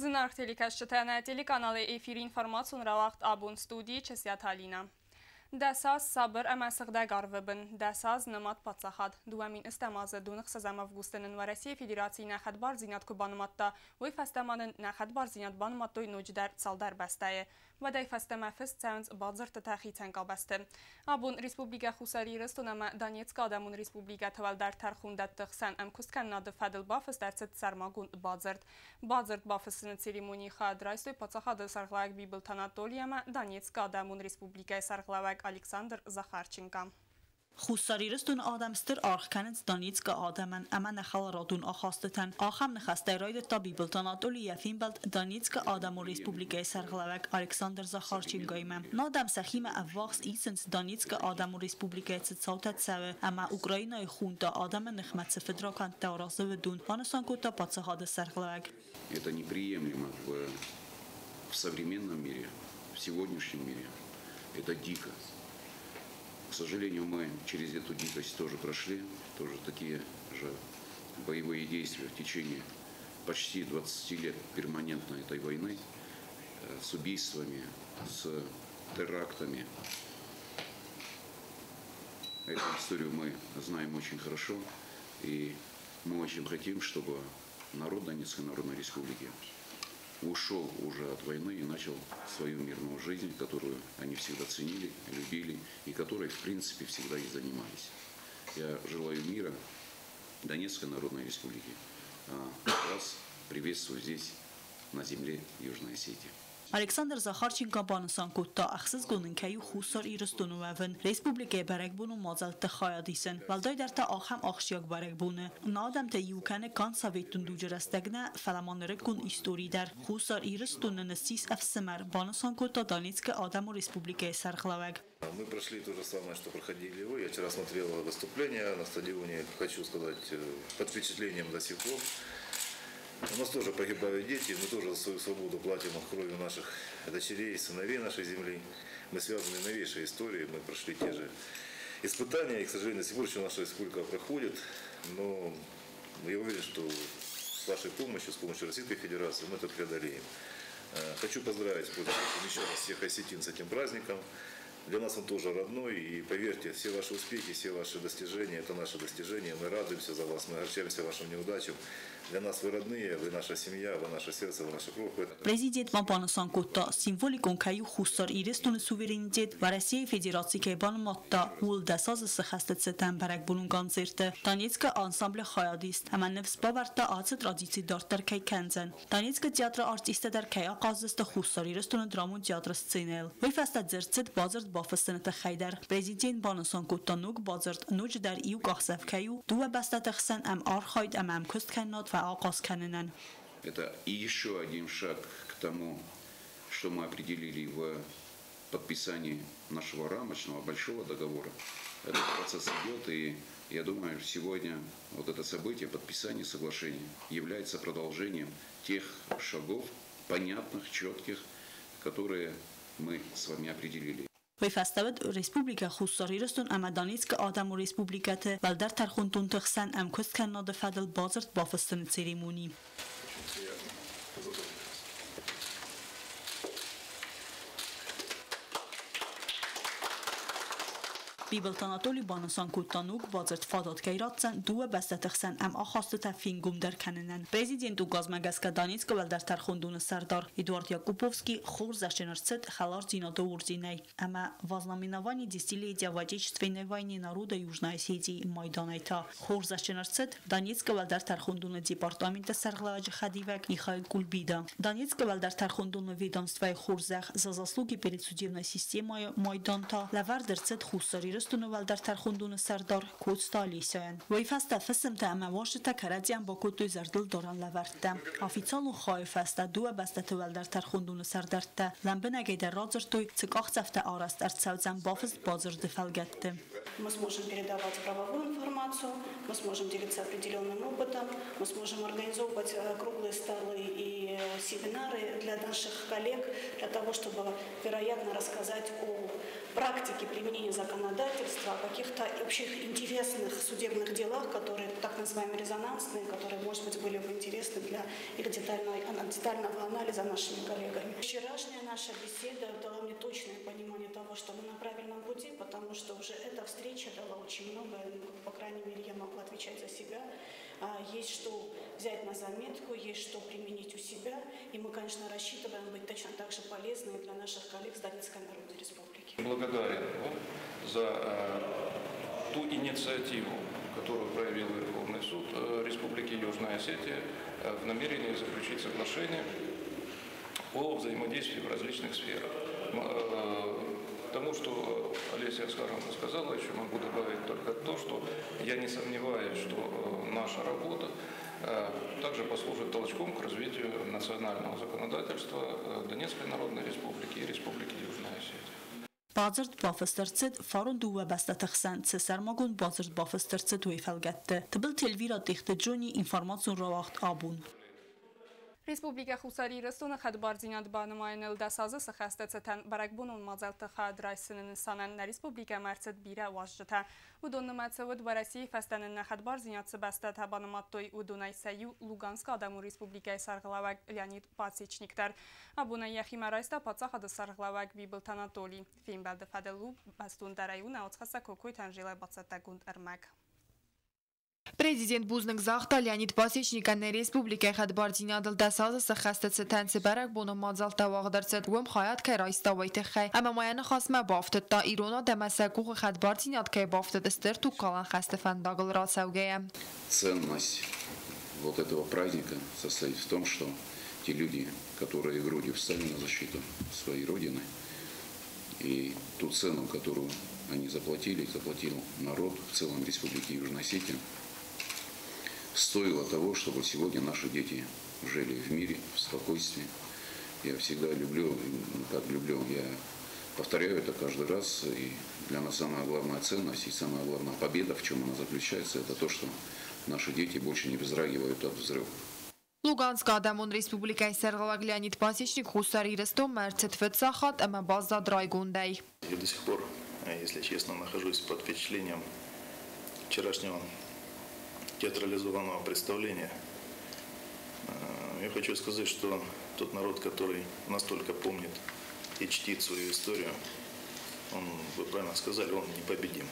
Зынаргъ телекӕсджытӕ, нӕ телеканалы эфиры информацион рауагъд «Абон», студийы Чысиаты Алина. 10 аз сабыр ӕмӕ сыгъдӕг арвы бын, 10 аз нымад паддзахад. 2008 азы 26 августы нын Уӕрӕсейы Федераци нӕ хӕдбардзинад куы банымадта, уый фӕстӕ ма нын нӕ хӕдбардзинад банымадтой ноджыдӕр цалдӕр бӕстӕйы. Уӕдӕй фӕстӕмӕ фыст цӕуынц бадзырдтытӕ хицӕн къабӕзты. Абон Республикӕ Хуссар Ирыстон ӕмӕ Донецкы Адӕмон Республикӕты уӕлдӕр тӕрхондӕтты хсӕн ӕмкуысткӕнынады фӕдыл бафыст ӕрцыд сӕрмагонд бадзырд. Бадзырд бафыссыны церемонийы хайад райстой паддзахады сӕргълӕууӕг Бибылты Анатоли ӕмӕ Донецкы Адӕмон Республикӕйы сӕргълӕууӕг Александр Захарченко. Хуссар Ирыстоны адӕм стыр аргъ кӕнынц Донецкы адӕмӕн ӕмӕ нӕ хӕларадон ахастытӕн. Ахӕм ныхӕстӕй райдыдта Бибылты Анатоли йӕ фембӕлд Донецкы Адӕмон Республикӕйы сӕргълӕууӕг Александр Захарченкоимӕ. Нӕ адӕм сӕхимӕ ӕввахс исынц, Донецкы Адӕмон Республикӕйы цы цаутӕ цӕуы ӕмӕ Украинӕйы хунта адӕмы ныхмӕ цы фыдракӕндтӕ аразы, уыдон, банысан кодта паддзахады сӕргълӕууӕг. Это неприемлемо в современном мире, в сегодняшнем мире. Это дико. К сожалению, мы через эту дикость тоже прошли, тоже такие же боевые действия в течение почти 20 лет перманентно этой войны с убийствами, с терактами. Эту историю мы знаем очень хорошо, и мы очень хотим, чтобы народ Донецкой Народной Республики ушел уже от войны и начал свою мирную жизнь, которую они всегда ценили, любили и которой, в принципе, всегда и занимались. Я желаю мира Донецкой Народной Республики. Вас приветствую здесь, на земле Южной Осетии. Александр Захарченко банысан кодта, ӕхсызгон ын кӕй у Хуссар Ирыстоны уӕвын, республикӕйы бӕрӕгбонон мадзӕлтты хайад исын, уӕлдайдӕр та ахӕм ахсджиаг бӕрӕгбоны. Нӕ адӕмтӕ иу кӕны канд советон дуджы рӕстӕг нӕ, фӕлӕ ма нырыккон истори дӕр. Хуссар Ирыстон нын ссис ӕфсымӕр, банысан кодта Донецкы Адӕмон Республикӕйы сӕргълӕууӕг. Мы прошли то же самое, что проходили вы. Я вчера смотрел выступление на стадионе. Хочу сказать, под впечатлением до сих пор. У нас тоже погибают дети, мы тоже за свою свободу платим кровью наших дочерей, сыновей нашей земли. Мы связаны новейшей историей, мы прошли те же испытания, и, к сожалению, до сих пор еще наша республика проходит. Но я уверен, что с вашей помощью, с помощью Российской Федерации мы это преодолеем. Хочу поздравить еще раз всех осетин с этим праздником. Для нас он тоже родной, и поверьте, все ваши успехи, все ваши достижения – это наши достижения. Мы радуемся за вас, мы огорчаемся вашим неудачам. Для нас вы родные, вы наша семья, вы наше сердце, вы наша кровь. Президент ма банысан кодта, символикон кӕй у Хуссар Ирыстоны суверенитет Уӕрӕсейы Федераци кӕй банымадта, ууыл 10 азы сыхӕсты цытӕн бӕрӕгбонон концерты Донецкы ансамблы хайадист ӕмӕ ныфс бавӕрдта, ацы традици дарддӕр кӕй кӕндзӕн. Донецкы театры артисттӕ дӕр кӕй ахъаздзысты Хуссар Ирыстоны драмон театры сценӕйыл. Уый фӕстӕ дзырд цыд бадзырд бафыссыны тыххӕй дӕр. Президент банысан кодта, ног бадзырд ноджыдӕр иу къахдзӕф кӕй у дыууӕ бӕстӕты хсӕн ӕмархайд ӕмӕ ӕмкуысткӕнынад фӕахъаз кӕнынӕн. Это и еще один шаг к тому, что мы определили в подписании нашего рамочного большого договора. Этот процесс идет, и я думаю, сегодня вот это событие, подписание соглашения, является продолжением тех шагов, понятных, четких, которые мы с вами определили. Уый фӕстӕ уыд Республикӕ Хуссар Ирыстон ӕмӕ Донецкы Адӕмон Республикӕты уӕлдӕр тӕрхондонты хсӕн ӕмкуысткӕнынады фӕдыл бадзырд бафыссыны церемони. Очень приятно познакомиться. Бибылты Анатоли банысан кодта, ног бадзырд фадат кӕй ратдзӕн дыууӕ бӕстӕты хсӕн ӕмахастытӕ фенгомдӕр кӕнынӕн. Президенты указмӕ гӕсгӕ Донецкы уӕлдӕр тӕрхондоны сӕрдар Эдуард Якуповский хорзӕхджын ӕрцыд хӕлардзинады орденӕй ӕмӕ «Во знаменование десятилетия в Отечественной войне народа Южной Осетии» майданӕй та хорзӕхджын ӕрцыд Донецкы уӕлдӕр тӕрхондоны департаменты сӕргълӕууӕджы хӕдивӕг Михаил Кульбида. Донецкы уӕлдӕр тӕрхондоны ведомствӕйы хорзӕх «За заслуги перед судебной системой» майдан та лӕвӕрд ӕрцыд Хуссар Ирыстоны уӕлдӕр тӕрхондоны сӕрдар Коцты Олесяйӕн. Уый фӕстӕ фысымтӕ ӕмӕ уазджытӕ кӕрӕдзийӕн бакодтой зӕрдылдарӕн лӕвӕрттӕ. Официалон хайы фӕстӕ дыууӕ бӕстӕты уӕлдӕр тӕрхондоны сӕрдӕрттӕ лӕмбынӕгӕй дӕр радзырдтой, цы къахдзӕфтӕ арӕзт ӕрцӕудзӕн бафыст бадзырды фӕлгӕтты. Мы сможем передавать правовую информацию, мы сможем делиться определенным опытом, мы сможем организовывать круглые столы и семинары для наших коллег, для того, чтобы, вероятно, рассказать о практике применения законодательства, о каких-то общих интересных судебных делах, которые так называемые резонансные, которые, может быть, были бы интересны для их детального анализа нашими коллегами. Вчерашняя наша беседа дала мне точное понимание того, что мы на правильном пути, потому что уже эта встреча дала очень много, по крайней мере, я могу отвечать за себя. Есть что взять на заметку, есть что применить у себя. И мы, конечно, рассчитываем быть точно так же полезны для наших коллег с Донецкой Народной Республики. Благодарен вам за ту инициативу, которую проявил Верховный суд Республики Южная Осетия в намерении заключить соглашение о взаимодействии в различных сферах. Тому, что Олеся Аскаровна сказала, еще могу добавить только то, что я не сомневаюсь, что наша работа также послужит толчком к развитию национального законодательства Донецкой Народной Республики и Республики Южная Осетия. Бадзырд бафыст ӕрцыд фарон дыууӕ бӕстӕты хсӕн цы сӕрмагонд бадзырд бафыст ӕрцыд, уый фӕлгӕтты. Тыбылты Эльвира, Тъехты Джони, информацион рауагъд «Абон». Республикӕ Хуссар Ирыстоны хӕдбардзинад банымайыныл 10 азы сӕххӕсты цытӕн бӕрӕгбонон мадзӕлтты хайад райсыны нысанӕн нӕ республикӕмӕ ӕрцыд бирӕ уазджытӕ. Уыдон нымӕцы уыд, Уӕрӕсейы фӕстӕ нын нӕ хӕдбардзинад цы бӕстӕтӕ банымадтой, уыдонӕй сӕ иу, Луганскы Адӕмон Республикӕйы сӕргълӕууӕг Леонид Пасечник дӕр. Абон ӕй йӕхимӕ райста паддзахады сӕргълӕууӕг Бибылты Анатолий. Фембӕлды фӕдыл у бӕстондӕрӕй у нӕ уацхӕссӕг Кокойты Анжелӕйы бацӕттӕгонд ӕрмӕг. Президент бузныг загъта Леонид Пасечникӕн, нӕ республикӕйы хӕдбардзинадыл 10 азы сӕххӕсты цытӕн цы бӕрӕгбонон мадзӕлттӕ уагъд ӕрцыд, уым хайад кӕй райста, уый тыххӕй. Ӕмӕ ма йӕ ныхасмӕ бафтыдта, ирон адӕммӕ сӕ къухы хӕдбардзинад кӕй бафтыд стыр тугкалӕн хӕсты фӕндагыл рацӕугӕйӕ. Ценность вот этого праздника состоит в том, что те люди, которые грудью встали на защиту своей Родины, и ту цену, которую они заплатили, заплатил народ в целом Республики Южная Осетия, стоило того, чтобы сегодня наши дети жили в мире, в спокойствии. Я всегда люблю, как люблю, я повторяю это каждый раз, и для нас самая главная ценность и самая главная победа, в чем она заключается, это то, что наши дети больше не вздрагивают от взрывов. Луганскы Адӕмон Республикӕйы сӕргълӕууӕг Леонид Пасечник Хуссар Ирыстонмӕ ӕрцыд фыццаг хатт ӕмӕ баззад райгондӕй. Я до сих пор, если честно, нахожусь под впечатлением вчерашнего театрализованного представления. Я хочу сказать, что тот народ, который настолько помнит и чтит свою историю, он, вы правильно сказали, он непобедим.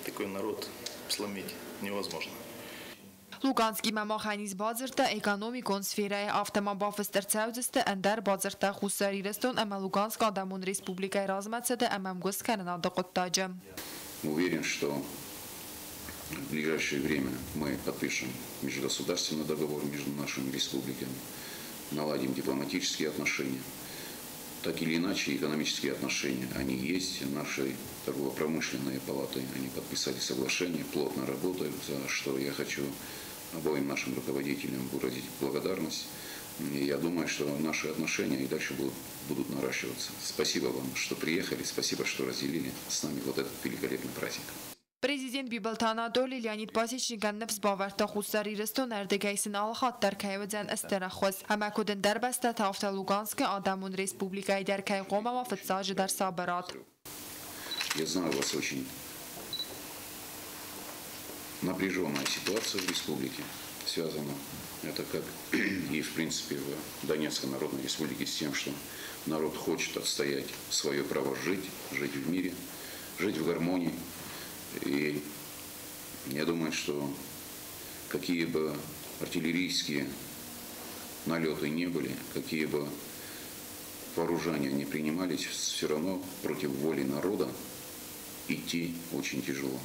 Такой народ сломить невозможно. Луганскимӕ махӕн ис бадзырдтӕ экономикон сферӕйы, афтӕ ма бафыст ӕрцӕудзысты ӕндӕр бадзырдтӕ Хуссар Ирыстон ӕмӕ Луганскы Адӕмон Республикӕйы размӕцыды ӕмӕ ӕмгуысткӕнынады хъуыддаджы. Уверен, что в ближайшее время мы подпишем межгосударственный договор между нашими республиками, наладим дипломатические отношения. Так или иначе, экономические отношения, они есть. Наши торгово-промышленные палаты, они подписали соглашение, плотно работают, за что я хочу обоим нашим руководителям выразить благодарность. И я думаю, что наши отношения и дальше будут наращиваться. Спасибо вам, что приехали, спасибо, что разделили с нами вот этот великолепный праздник. Президент Бибылты Анатоли Леонид Пасечникӕн ныфс бавӕрдта, Хуссар Ирыстоны ӕрдыгӕй сын алыхатт дӕр кӕй уыдзӕн стыр ӕххуыс. Ӕмӕ куыд ӕндӕр бӕстӕты, афтӕ Луганскы Адӕмон Республикӕйы дӕр кӕй хъуамӕ уа фыццаджыдӕр сабырад. Я знаю, у вас очень напряженная ситуация в республике. Связано это, как и в принципе в Донецкой Народной Республике, с тем, что народ хочет отстоять свое право жить, жить в мире, жить в гармонии. И я думаю, что какие бы артиллерийские налеты не были, какие бы вооружения не принимались, все равно против воли народа идти очень тяжело.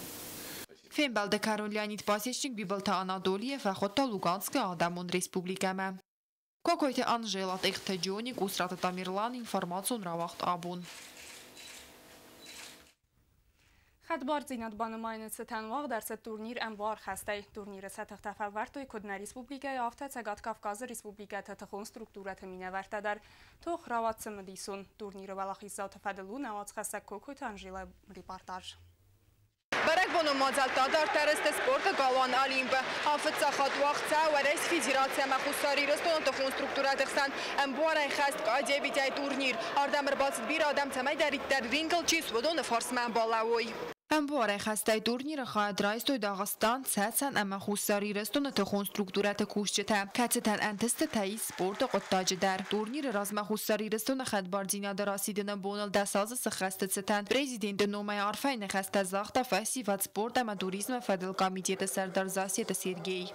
Фембӕлды кӕрон Леонид Пасечник Бибылты Анатолийы фӕхуыдта Луганскы Адӕмон Республикӕмӕ. Кокойты Анжела, Тъехты Джони, Къусраты Тамерлан, информацион рауагъд «Абон». Хӕдбардзинад банымайыны цытӕн уагъд ӕрцыд турнир ӕмбуар хӕстӕй. Турниры сӕ тыхтӕ фӕлвӕрдтой куыд нӕ республикӕйы, афтӕ Цӕгат Кавказы республикӕты тыхон структурӕты минӕвӕрттӕ дӕр. Тох рауад цымыдисон. Турниры уӕлахиздзауты фӕдыл у нӕ уацхӕссӕг Кокойты Анжелӕйы репортаж. Бӕрӕгбонон мадзӕлттӕ дарддӕр сты спорты галуан Олимп-ы. Ам фыццаг хатт уагъд цӕуы Уӕрӕсейы Федераци ӕмӕ Хуссар Ирыстоны тыхон структурӕты хсӕн ӕмбуарӕй хӕст кадевитӕй турнир. Ардӕм ӕрбацыд бирӕ адӕм, цӕмӕйдӕриддӕр рингыл чи ис, уыдоны фарсмӕ балӕууой. Ӕмбуарӕй хӕстӕй турниры хайад райстой Дагъыстан, Цӕцӕн ӕмӕ Хуссар Ирыстоны тыхон структурӕты кусджытӕ, кӕцытӕн ӕнтыстытӕ ис спорты хъуыддаджы дӕр. Турниры размӕ Хуссар Ирыстоны хӕдбардзинады расидыны боныл 10 азы сыххӕсты цытӕн президенты номӕй арфӕйы ныхӕстӕ загъта фӕсивӕд, спорт ӕмӕ туризмы фӕдыл комитеты сӕрдар Зассеты Сергей.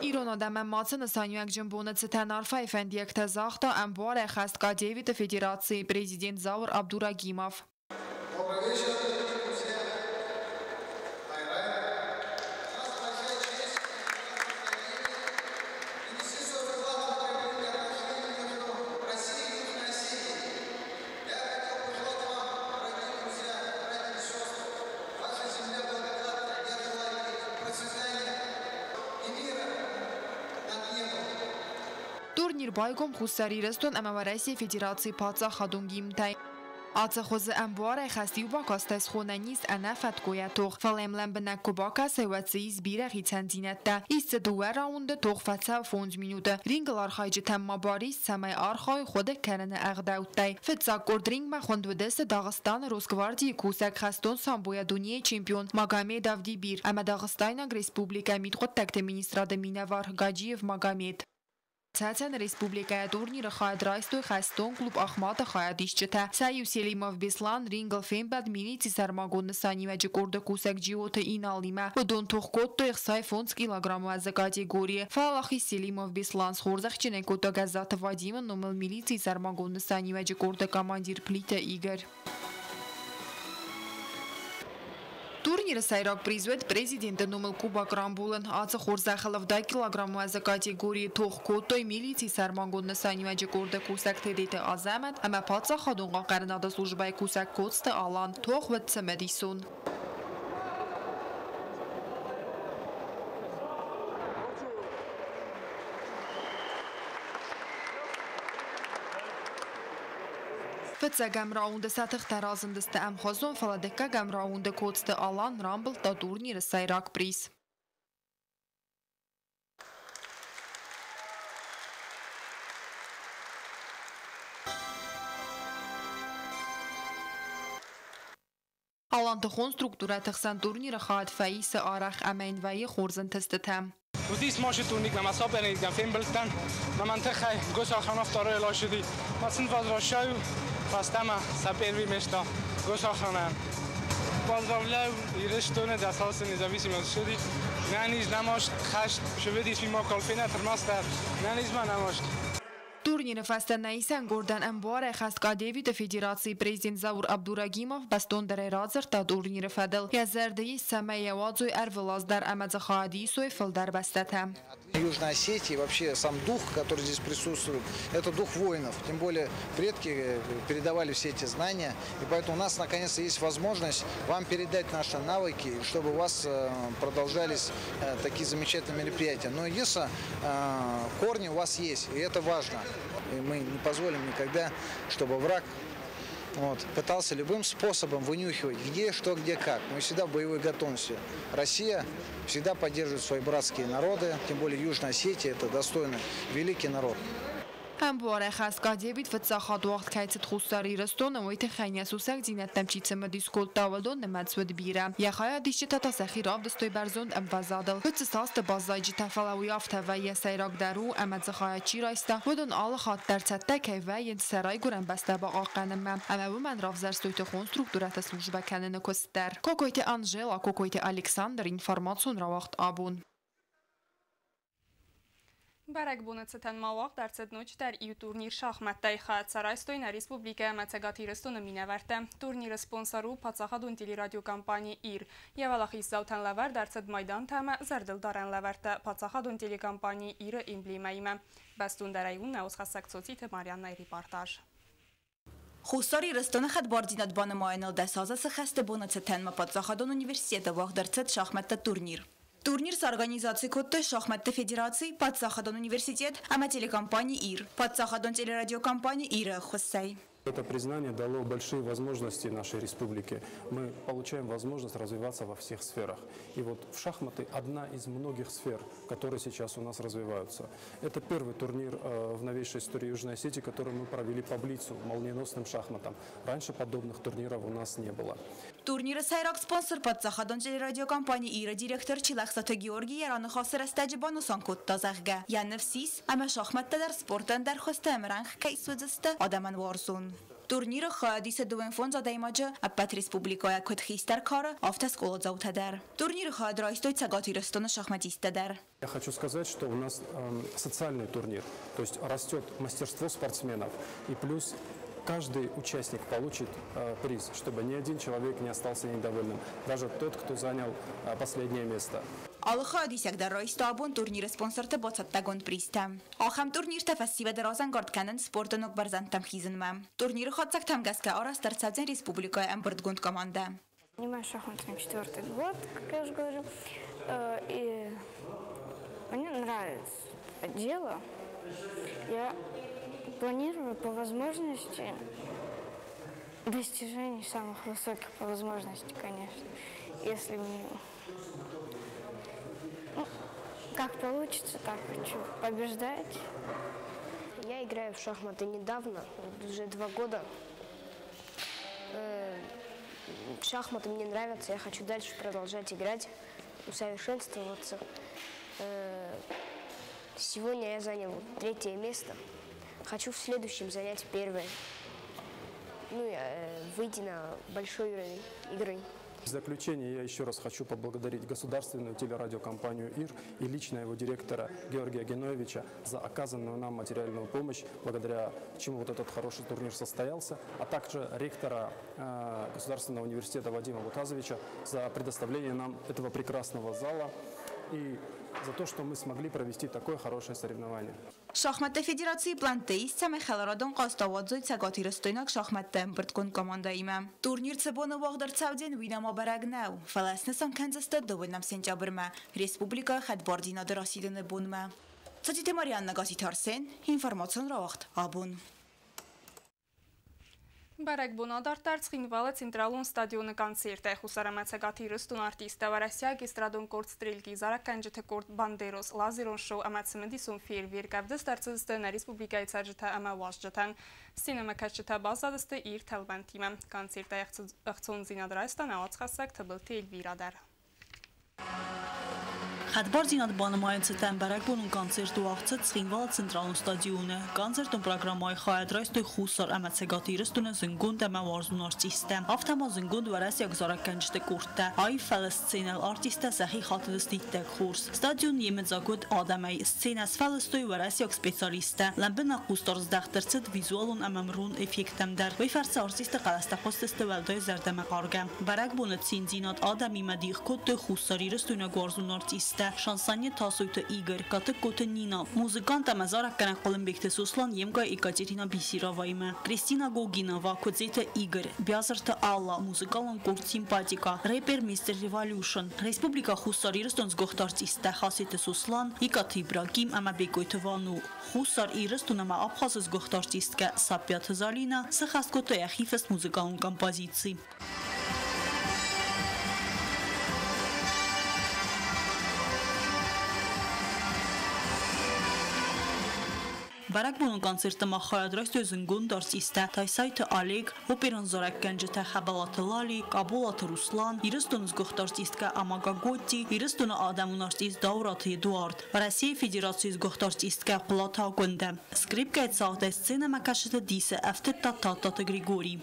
Ирон адӕмӕн ма цы нысаниуӕгджын боны цытӕн арфӕйы фӕндиӕгтӕ загъта ӕмбуарӕй хӕст кадевиты федерацийы президент Зауыр Абдурагимов. Добрый вечер, дорогие друзья. Принести свой вклад в укрепление отношений между Россией и Южной Осетией. Я хотел пожелать вам, дорогие друзья, братья и сестры, ваша земля благодатна. Я желаю ей процветания и мира над небом. Турнир байгом Хуссар Ирыстон ӕмӕ Уӕрӕсейы Федерацийы паддзахадон гимнтӕй. Ацы хуызы ӕмбуарӕй хӕст иу бакастӕй схонӕн ис ӕнӕфӕткъуыйӕ тох, фӕлӕ йӕм лӕмбынӕг куы бакӕсай, уӕд дзы ис бирӕ хицӕндзинӕдтӕ. Ис дзы 2 раунды, тох фӕцӕуы 5 минуты. Рингыл архайджытӕм ма бар ис, цӕмӕй архайой хъуыды кӕныны ӕгъдӕуттӕй. Фыццаг къорд рингмӕ хуынд уыдысты Дагъыстаны Росгвардийы кусӕг хӕстон самбойӕ дунейы чемпион Магомед Авдибир ӕмӕ Дагъыстайнаг республикӕйы мидхъуыддӕгты министрады минӕвар Гаджиев Магомед. Цӕцӕны республикӕйы турниры хайад райстой хӕстон клуб Ахматы хайадисджытӕ. Сӕ иу Селимов Беслан рингыл фембӕлд милицийы сӕрмагонд нысаниуӕджы къорды кусӕг Джиоты Иналимӕ. Уыдон тох кодтой 65 килограмм уӕзы категорийы. Фӕуӕлахиз Селимов Беслан схорзӕхджынӕй кодта Гӕззаты Вадимы номыл милицийы сӕрмагонд нысаниуӕджы къорды командир Плиты Игорь. Турниры сӕйраг приз уыд президенты номыл кубок рамбулын. Ацы хорзӕхыл 70 килограмм уӕзы категорийы тох кодтой милицийы сӕрмагонд нысаниуӕджы къорды кусӕг Тедеты Азӕмӕт ӕмӕ паддзахадон хъахъхъӕнынады службӕйы кусӕг Коцты Алан. Тох уыд цымыдисон. Фыццӕгӕм раунды сӕ тыхтӕ разындысты ӕмхуызон, фӕлӕ дыккӕгӕм раунды Коцты Алан рамбылдта турниры сӕйраг приз. Алан тыхон структурӕты хсӕн турниры хайад фӕисы арӕх ӕмӕ йын вӕййы хорз ӕнтыстытӕ. Уыдис машы турник, ма соперникӕн фембӕлдтӕн, ма мӕн тыххӕй госохранов второй лошади, ма сын возвращаю фӕстӕмӕ сӕ первый место госохранӕн. Поздравляю Ирыстоны дӕсасы независимость нӕниз нӕмаст хӕст шведис ми ма калфена термастер нӕниз ма нӕмаст. Турниры фӕстӕ нӕ исӕн къордӕн ӕмбуарӕй хӕст кадевиты федерацийы президент Заур Абдурагимов бӕстондӕрӕй радзырдта турниры фӕдыл. Йӕ зӕрды ис, цӕмӕй йӕ уадзой ӕрвылаз дӕр ӕмӕ дзы хайад исой фылдӕр бӕстӕтӕ. Южная Осетия, вообще сам дух, который здесь присутствует, это дух воинов. Тем более предки передавали все эти знания. И поэтому у нас наконец-то есть возможность вам передать наши навыки, чтобы у вас продолжались такие замечательные мероприятия. Но единственное, корни у вас есть, и это важно. И мы не позволим никогда, чтобы враг пытался любым способом вынюхивать, где, что, где, как. Мы всегда в боевой готовности. Россия всегда поддерживает свои братские народы, тем более Южная Осетия – это достойный великий народ. Ӕмбуарӕй хӕст кадевит фыццаг хатт уагъд кӕй цыд Хуссар Ирыстоны, уый тыххӕй йӕ сусӕгдзинӕдтӕм чи цымыдис кодта, уыдон нымӕц уыд бирӕ. Йӕ хайадисджытӕ та сӕхи равдыстой бӕрзонд ӕмвӕзадыл. Уыд дзы цасты баззайджытӕ, фӕлӕ уый афтӕ вӕййы, сӕйрагдӕр у, ӕмӕ дзы хайад чи райста, уыдон алы хатт дӕр цӕттӕ кӕй вӕййынц сӕ райгуырӕн бӕстӕ бахъахъхъӕнынмӕ. Ӕмӕ уымӕн равзӕрстой тыхон структурӕты службӕ кӕныны куыст дӕр. Кокойты Анжела, Кокойты Александр, информацион рауагъд абон. Бӕрӕгбоны цытӕн ма уагъд ӕрцыд ноджыдӕр иу турнир шахмӕттӕй. Хайад сӕ райстой нӕ республикӕ ӕмӕ Цӕгат Ирыстоны минӕвӕрттӕ. Турниры спонсор у паддзахадон телерадиокомпани «Ир». Йӕ уӕлахиздзаутӕн лӕвӕрд ӕрцыд майдантӕ ӕмӕ зӕрдылдарӕн лӕвӕрттӕ паддзахадон телекомпани «Ир-ы эмблемӕимӕ. Бӕстондӕрӕй у нӕ уацхӕссӕг Цоциты Марианнайы репортаж. Хуссар Ирыстоны хӕдбардзинад банымайыныл 10 азы сыххӕсты боны цытӕн ма паддзахадон университеты уагъд ӕрцыд шахмӕтты турнир. Турнир сорганизаци кодтой шахмӕтты федераци, паддзахадон университет ӕмӕ телекомпани «Ир», паддзахадон телерадиокомпани «Ир-ы ӕххуысӕй. Это признание дало большие возможности нашей республике. Мы получаем возможность развиваться во всех сферах. И вот в шахматы одна из многих сфер, которые сейчас у нас развиваются. Это первый турнир в новейшей истории Южной Осетии, который мы провели по блицу, молниеносным шахматам. Раньше подобных турниров у нас не было. Турниры сӕйраг спонсор паддзахадон телерадиокомпани «Ир-ы» директор Чилӕхсаты Георгий йӕ раныхасы рӕстӕджы банысан кодта, зӕгъгӕ, йӕ ныфс ис, ӕмӕ шахмӕттӕ дӕр спорты ӕндӕр хуызты ӕмрӕнхъ кӕй суыдзысты адӕмӕн уарзон. Турниры хайад исы 25 адӕймаджы ӕппӕт республикӕйӕ, куыд хистӕр кары, афтӕ скъоладзаутӕ дӕр. Турниры хайад райстой Цӕгат Ирыстоны шахматисттӕ дӕр. Я хочу сказать, что у нас социальный турнир, то есть растет мастерство спортсменов, и плюс каждый участник получит приз, чтобы ни один человек не остался недовольным, даже тот, кто занял последнее место. Алы хайадисӕг дӕр райста абон турниры спонсорты бацӕттӕгонд призтӕ. Ахӕм турниртӕ фӕсивӕды разӕнгард кӕнынц спорты ног бӕрзӕндтӕм хизынмӕ. Турниры хатдзӕгтӕм гӕсгӕ арӕзт ӕрцӕудзӕн республикӕйы ӕмбырдгонд командӕ. Занимаюсь шахматами четвертый год, как я уже говорю, и мне нравится это дело. Я планирую по возможности достижений самых высоких, по возможности, конечно. Если мне, ну, как получится, так хочу побеждать. Я играю в шахматы недавно, уже 2 года. Шахматы мне нравятся, я хочу дальше продолжать играть, усовершенствоваться. Сегодня я занял 3-е место. Хочу в следующем занять 1-е. И выйти на большой уровень игры. В заключение я еще раз хочу поблагодарить государственную телерадиокомпанию «Ир» и лично его директора Георгия Геноевича за оказанную нам материальную помощь, благодаря чему вот этот хороший турнир состоялся, а также ректора Государственного университета Вадима Бутазовича за предоставление нам этого прекрасного зала и за то, что мы смогли провести такое хорошее соревнование. Шахматты федерацийы плӕнтты ис, цӕмӕй хӕларадон хъазт ауадзой цӕгатирыстойнаг шахмӕтты ӕмбырдгонд командӕимӕ. Турнир цы боны уагъд ӕрцӕудзӕн, уый нӕма бӕрӕг нӕу, фӕлӕ снысан кӕндзысты 12 сентябрмӕ, республикӕйы хӕдбардзинады расидыны бонмӕ. Цоциты Марианна, Гасситы Арсен, информацион рауагъд «Абон». Бӕрӕгбон адарддӕр Цхинвалы централон стадионы концертӕй. Хуссар ӕмӕ Цӕгат Ирыстоны артисттӕ, уӕрӕсейаг эстрадон къорд «Стрелки», зарӕггӕнджыты къорд «Бандерос», лазерон шоу ӕмӕ цымыдисон фейерверк ӕвдыст ӕрцыдысты нӕ республикӕйы цӕрджытӕ ӕмӕ уазджытӕн. Сценӕмӕкӕсджытӕ баззадысты ирд тӕлмӕнтимӕ. Концертӕй ӕхцондзинад райста нӕ уацхӕссӕг Тыбылты Эльвира дӕр. Хӕдбардзинад банымайыны цытӕн бӕрӕгбонон концерт уагъд цыд Цхинвалы централон стадионы. Концертон программӕйы хайад райстой Хуссар ӕмӕ Цӕгат Ирыстоны зындгонд ӕмӕ уарзон артисттӕ. Афтӕ ма зындгонд уӕрӕсейаг зарӕггӕнджыты къордтӕ. Аив фӕлыст сценӕйыл артисттӕ сӕхи хатыдысты иттӕг хорз. Стадион йемыдзаг уыд адӕмӕй. Сценӕ сфӕлыстой уӕрӕсейаг специалисттӕ. Лӕмбынӕг хъусдард здӕхт ӕрцыд визуалон ӕмӕ мырон эффекттӕм дӕр. Уый фӕрцы артистты хъӕлӕстӕ хъуыстысты уӕлдай зӕрдӕмӕхъаргӕ. Бӕрӕгбоны циндзинад адӕмимӕ дих кодтой хуссарирыстойнаг уарзон артисттӕ. Шансонье Тасойты Игорь, Катыккоты Нина, музыкант ӕмӕ зарӕггӕнӕг Хъуылымбегты Сослан йе мкъай Екатерина Бисероваимӕ, Кристина Гогинова, Куыдзеты Игорь, Биазырты Алла, музыкалон къорд Симпатика, рэпер Мистер Революшн, Республикӕ Хуссар Ирыстон сгуыхт артисттӕ Хаситы Сослан, Икъаты Ибрагим ӕмӕ Бекъойты Вану, Хуссар Ирыстон ӕмӕ Абхазы сгуыхт артисткӕ Саппиаты Залинӕ сыххӕст кодтой йӕхи фыст музыкалон композици. Бӕрӕгбонон концерты ма хайад райстой зындгонд артисттӕ Тайсайты Олег, оперон зарӕггӕнджытӕ Хӕбӕлаты Лали, Къаболаты Руслан, Ирыстоны сгуыхт артисткӕ Амага Готти, Ирыстоны адӕмон артист Дауыраты Эдуард, Уӕрӕсейы Федерацийы сгуыхт артисткӕ Хъуылаты Агуындӕ. Скрипкӕйы цагъдӕй сценӕмӕкӕсджыты дисы ӕфтыдта Тадтаты Григорий.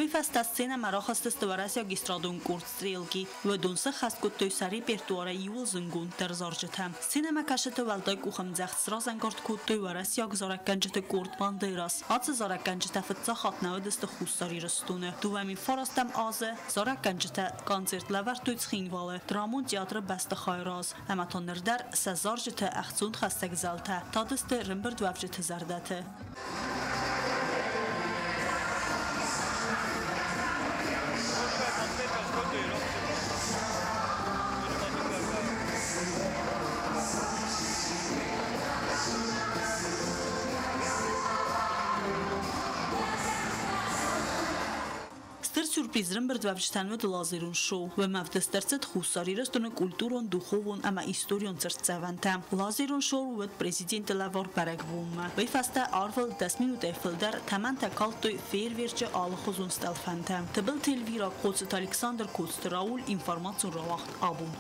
Уый фӕстӕ сценӕмӕ рахызтысты уӕрӕсейаг эстрадон къорд «Стрелки». Уыдон сӕххӕст кодтой сӕ репертуары иууыл зындгонддӕр зарджытӕ. Сценӕмӕкӕсджыты уӕлдай къухӕмдзӕгъд сразӕнгард кодтой уӕрӕсейаг зарӕггӕнджыты къорд «Бандерас». Ацы зарӕггӕнджытӕ фыццаг хатт нӕ уыдысты Хуссар Ирыстоны. 2009 азы зарӕггӕнджытӕ концерт лӕвӕрдтой Цхинвалы драмон театры бӕстыхайы раз. Ӕмӕ та ныр дӕр сӕ зарджыты ӕхцонхӕссӕг зӕлтӕ тадысты рымбырдуӕвджыты зӕрдӕты. Стыр сюрприз рымбырдуӕвджытӕн уыд лазерон шоу. Уым ӕвдыст ӕрцыд Хуссар Ирыстоны культурон, духовон ӕмӕ историон цыртдзӕвӕнтӕ. Лазерон шоу уыд президенты лӕвар бӕрӕгбонмӕ. Уый фӕстӕ арвыл 10 минутӕй фылдӕр тӕмӕнтӕ калдтой фейерверчы алыхуызон стъӕлфӕнтӕ. Тыбылты Эльвира, Хъоцыты Александр, Коцты Рауль, информацион рауагъд «Абон».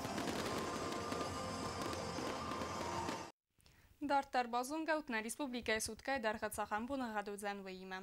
Дарддӕр базонгӕут, нӕ республикӕйы суткӕйы дӕргъы цахӕм боныгъӕд уыдзӕн, уыимӕ.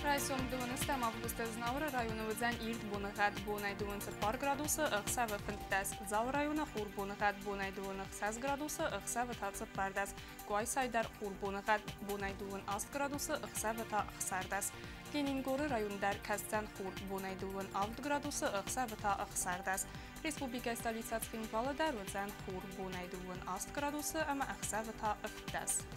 Райсом 12 августы Знауыры районы уыдзӕн ирд боныгъӕд, бонӕй 24 градусы, ӕхсӕвы 15. Дзауы районы хур боныгъӕд, бонӕй 26 градусы, ӕхсӕвы та 14. Къуайсайы дӕр хур боныгъӕд, бонӕй 28 градусы, ӕхсӕвы та 16. Ленингоры район дӕр кӕсдзӕн хур, бонӕй 27 градусы, ӕхсӕвы та 16. Республикӕйы столицӕ Цхинвалы дӕр уыдзӕн хур, бонӕй 28 градусы ӕмӕ ӕхсӕвы та 17.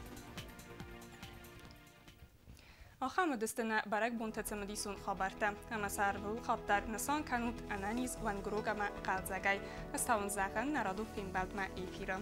Ахӕм уыдысты нӕ бӕрӕгбонты цымыдисон хабӕрттӕ. Ӕмӕ сӕ ӕрвылхатт дӕр нысан кӕнут ӕнӕниз, уӕнгрог ӕмӕ хъӕлдзӕгӕй. Ӕз та уын зӕгъын, нӕ радон фембӕлдмӕ эфиры.